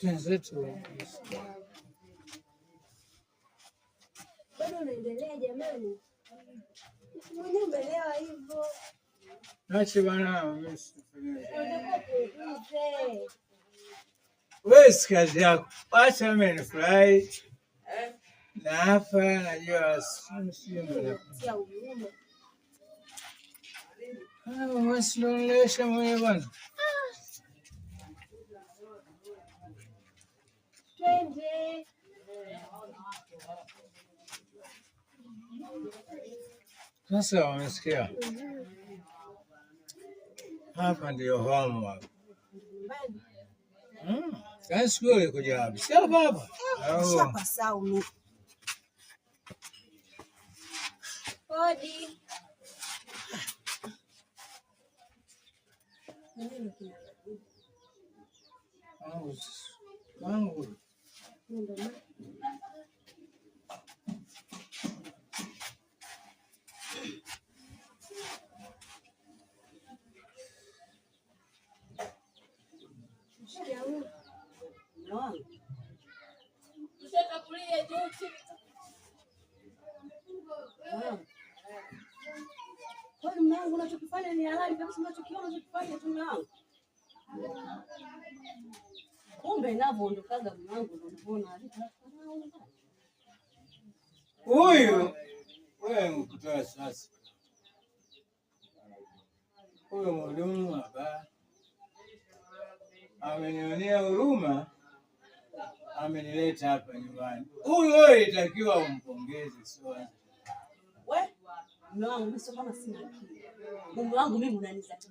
Wenzetu. Bado unaendelea jamani? Mwenyewe umeelewa hivyo. Acha bana, Unatakiwa upunguze. wewe si kazi yako. Acha mimi nifurahi na hapa najua sio Tia huruma. Wewe mwenyewe bwana. Twende. Sasa wamesikia hapa ndio home hapa. Nyumbani. Sasa siku ile ulikuja wapi? Sio hapa. Au Nishapasahau mimi. Hodi. wangu wangu Ndio maana. Mume wangu. Mume wangu. Kwani mume wangu unachokifanya ni halali kabisa, unachokiona unachokifanya tu mume wangu. Kumbe ninavyoondokaga mume wangu ndio unavyoona alika. Huyu wewe mkutoa sasa. Huyu mhudumu hapa amenionea huruma, amenileta hapa nyumbani. Huyu wewe itakiwa umpongeze, sio We, mume wangu mimi sio kama sina akili. Mume wangu mimi unanizalisha.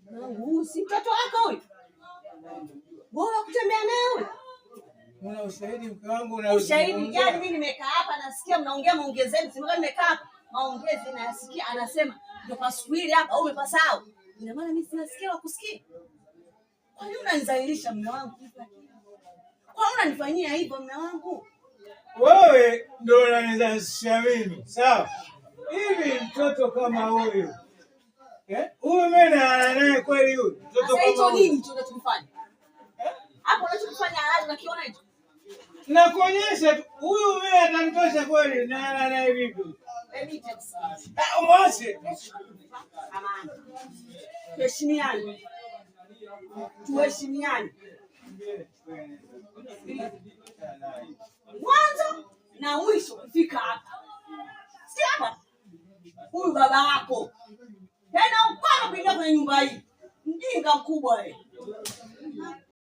Mume wangu huyu si mtoto wako huyu. Wewe wa kutembea naye huyu. Una ushahidi mke wangu? Una Ushahidi gani? Mimi nimekaa hapa nasikia mnaongea maongezi yenu, sema nimekaa hapa maongezi nayasikia, anasema ndio paswili hapa au umepasahau. Ina maana mimi sina sikio la kusikia? Kwa nini unanizalilisha mume wangu? Kwa nini unanifanyia hivyo mume wangu? Wewe ndio unanizalisha mimi, sawa? Hivi mtoto kama huyu eh? Huyu mimi nalala naye kweli huyu mtoto Sasa hicho kama huyu nini hicho unachokifanya? Hapo unachokifanya halali unakiona hicho? Nakuonyesha tu huyu mimi atanitosha kweli, nalala naye vipi? Hebu nitakusikiliza. Ah, umwache. Amani. Tuheshimiane. Tuheshimiane. Mwanzo na mwisho kufika hapa. Si hapa. Huyu baba yako. Tena ukoma kuingia kwenye nyumba hii. Mjinga mkubwa wewe.